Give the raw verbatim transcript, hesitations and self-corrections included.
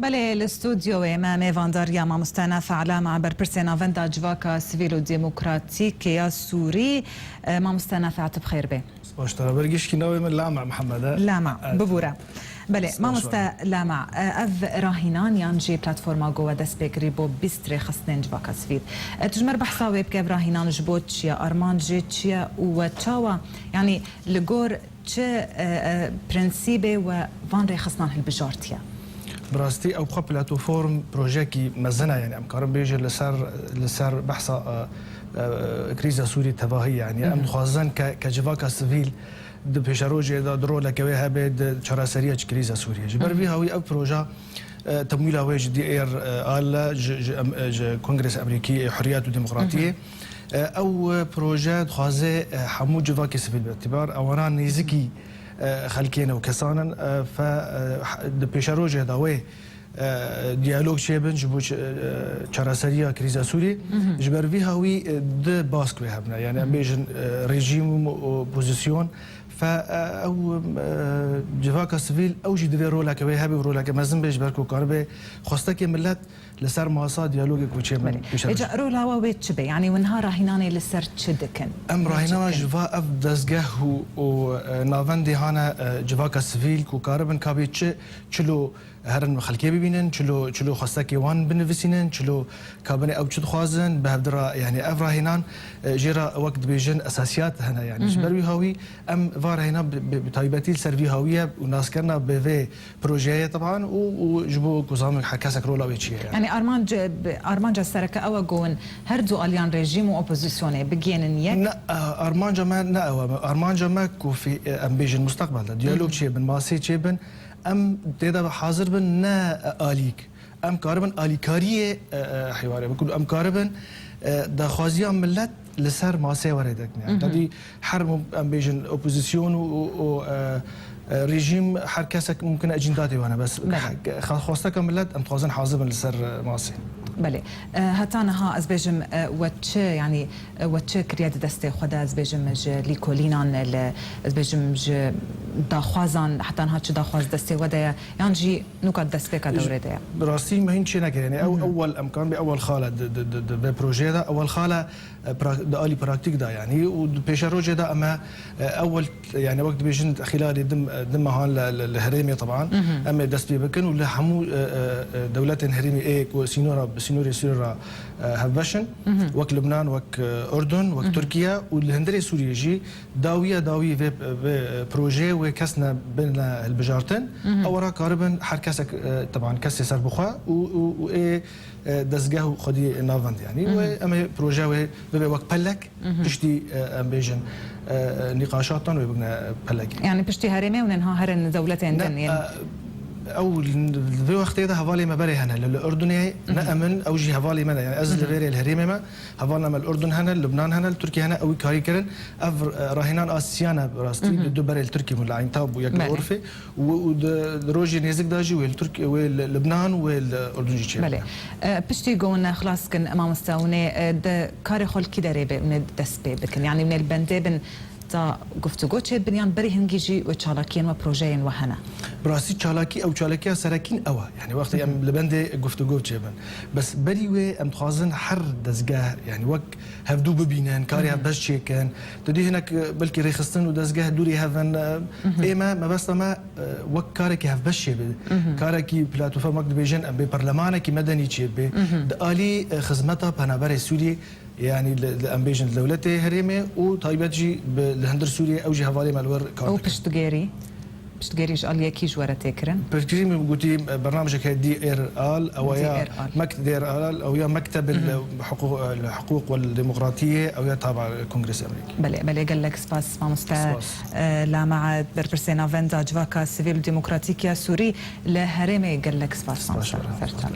Belê, li stûdyoyê me mêvandariya mamoste Nafe Lama, berpirsê navenda Civaka Sivîl û Demokratîk ya Sûrî. E, mamoste Nafe, tu bi xêr bê. Spas ji te re. Ber gişkî navê min Lama Mihemed e. Lama, bibûre. Belê, mamoste Lama, e, ev rahînan yan jî platforma ku we dest pê kirî bo bîst rêxistinên Civaka Sivîl. E, tu ji me re behsa wê bike, ev rahînan ji bo çi ye, armanc jê çi ye û we çawa, yanî li gor çi, e, e, prensîbê we van rêxistinan hilbijartiye? Bi rastî ew xwe platform projeyekî mezin e, yanî em karin bêjin li ser, li ser behsa, e, e, krîza Sûrî tevahî, yanî em dixwazin ke, ke civaka sivîl di pêşerojê de di roleke wê hebe di çareseriya krîza Sûriyê. Ji ber vî hawî ev proje, e, temwîla wê ji D R, e, al e, ji, ji, em, e, ji Kongresa Amerîkî yê Hurriyet û Demokratiyê. E, ew, e, proje dixwaze, e, hemû civakê sivîl bi îtîbar ewana nêzikî, e, xelkê ne û kesan in, e, fe, e, h-, di pêşerojê de wê, e, diyalog çêbin ji bo ç-, e, çareseriya krîza Sûrî. Ji ber vî hawî, e, di bask wê hebne. Yani em bêjin, e, rejîm û opozisyon. Fe, e, ew, e, civaka sivîl ew jî divê roleke wê hebe û roleke mezin bê ji ber ku karibe xwestekê millet li ser masa diyalogê ku çêbin pêşerojê. Îca rola we wê çi be? Yanî hûn niha rahînanê li ser çi dikin? Em rahînana ji va ev dezgeh û, û, e, navendê hane, e, civaka sivîl ku karibin kabê çi çilo herin xelkê bibînin, çilo, çilo xwestekê wan binivîsînin, çilo kabinê ew çi dixwazin, bi hevdi re, yani ev rahînan, e, jê re wek dibêjin esasiyat hene, yani ji ber wî hawî em va rahîna bi, bi, bi taybetî li ser vî hawî ye û naskirina bi vê projeyê teban û, û ji bo ku zanin her kesek rola wê çi ye, yani. Yani armanc, armanca sereke ew e ku hûn her du aliyan rejîm û opozisyonê bigihênin yek? Ne, e, armanca me ne ew e. Armanca me ku fî-, e, em bêjin mustaqbel de diyalog çêbin, masê çêbin, em tê de hazir bin ne, e, alîk. Em karibin alîkariyê, e, e, hêwarê bikin. Em karibin, e, daxwaziya millet li ser masê were dekine. Tadî her mu-, em bêjin opozisyon û, û, û, e, e, rejîm her kesek mumkin e cîndatê wane. Bes xwe-, xwesteka millet em dixwazin hazir bin li ser, e, masê. Belê. E, heta niha ez bêjim, e, we çi, yanî, e, we çi kiriye di destê xwe de, ez bêjim ji lîkolînan, li, ez bêjim ji daxwazan, heta niha çi daxwaz destê we de ye, yan jî nûka destpêka dewrê de ye? Bi rastî me hîn çê nekir. Yani ew ewel emkan bi ewel xale di, di, di, di vê projeyê de, ewel xale, e, pra-, di alî praktîk de yani û di pêşerojê de em e, e, ewel, yani wek dibêjin xîlalê di, di mehan li, li, li herêmê teban em ê dest pê bikin û li hemû, e, e, e, dewletên herêmê ê ku sînora, bi sînorê Sûriyê re, e, hevbeş in, wek Libnan, wek, e, Urdun, wek Tirkiye û li hundirê Sûriyê jî dawiya dawî vê, vê projeyê wê kes ne bine hilbijartin. Ew ra karibin her kesek, e, teban kesê ser bixwe û, û, û ê, e, dezgeh û xwedî navend, yanî wê em ê proje wê bibe wek pelek, piştî, e, em bêjin, e, e, nîqaşatan wê bigine pelekê. Yani piştî herêmê û niha herin dewletên din, yani. E, ew li vê wextê de hevalê me berê hene, li, li Urdunê ne emin, ew jî hevalê me ne. Yani ez li vêrê li herêmê me, hevalna me li Urdun hene, li Libnan hene, li Tirkiye hene, ew karî kirin. Ev, e, rahînan a siyan e bi rastî, du, du berê li Tirkiye bûn, li Eyn Taw bû, yek li Urfê. Û, û di, di rojê nêzik de jî wê li Tirk-, wê li Libnan, wê li Urdun jî çêbin. Belê. E, piştî ku hûn xilas kin, mamoste, hûn ê, e, di karê xwe li kî derê be, hûn ê dest pê bikin? Yanî hûn ê li bendê bin ta guftûgo çêbin yan berî hingî jî wê çalakiyên we, projeyên we hene? Bi rastî çalakî, ew çalakiya serekîn ew e. Yanî wextê em li bendê guftûgo çêbin. Bes berî wê em dixwazin her dezgeh, yanî wek hevdû bibînin, karê hevbeş çêkin. Tu dî hinek, e, belkî rêxistin û dezgeh dûrî hev in, e, ê me, mebesta me, e, wek karekî hevbeş çêbe. Karekî platform wek dibêjin, em bê perlemanekî medenî çêbe. Di alî, e, xizmeta penaberê Sûriyê, yanî li, li, em bêjin li dewletê herêmê û taybet jî bi, li hundir Sûriyê ew jî hevalê me li wir kar dikin. Ew piştgêrî? Piştgêrî ji aliyekî ji we re tê kirin? Piştgêrî min gotî, e, bernamejeke D R al, ew ya D R al. Mek-, D R al, ew ya Mekteb li Hiqûq, li Hiqûq wal Demokratiyê, ew ya taba Kongresa Amerîkî. Belê, belê, gelek spas, mamoste. Spas. E, Lama, berpirsê navenda Civaka Sivîl û Demokratîk ya Sûrî li herêmê, gelek spas, mamoste. Spas. Serçal.